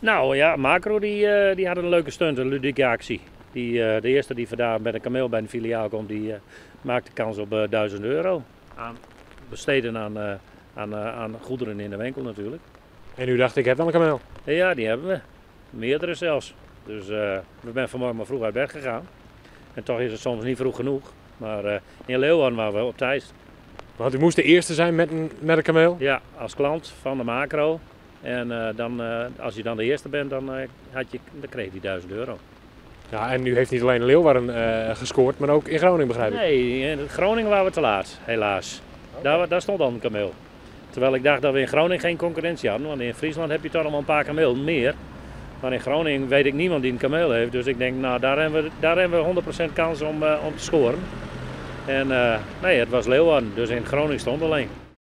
Nou ja, Makro dy hat in leuke stunt, in ludike aksje. De earste dy't vandaag met een kameel by in filiaal komt, dy maakt de kans op 1000 euro. Aan besteden aan goederen in de winkel natuurlijk. En u dacht, ik heb wel een kameel? Ja, die hebben we. Meerdere zelfs. Dus we zijn vanmorgen maar vroeg uit bed gegaan. En toch is het soms niet vroeg genoeg. Maar in Leeuwarden waren we op tijd. Want u moest de eerste zijn met een kameel? Ja, als klant van de Makro. En als je dan de eerste bent, dan kreeg je die 1000 euro. Ja, en u heeft niet alleen in Leeuwarden gescoord, maar ook in Groningen, begrijp ik? Nee, in Groningen waren we te laat, helaas. Daar stond al een kameel. Terwijl ik dacht dat we in Groningen geen concurrentie hadden, want in Friesland heb je toch nog wel een paar kameel meer. Maar in Groningen weet ik niemand die een kameel heeft, dus ik denk, nou, daar hebben we 100% kans om te scoren. En nee, het was Leeuwarden, dus in Groningen stond alleen.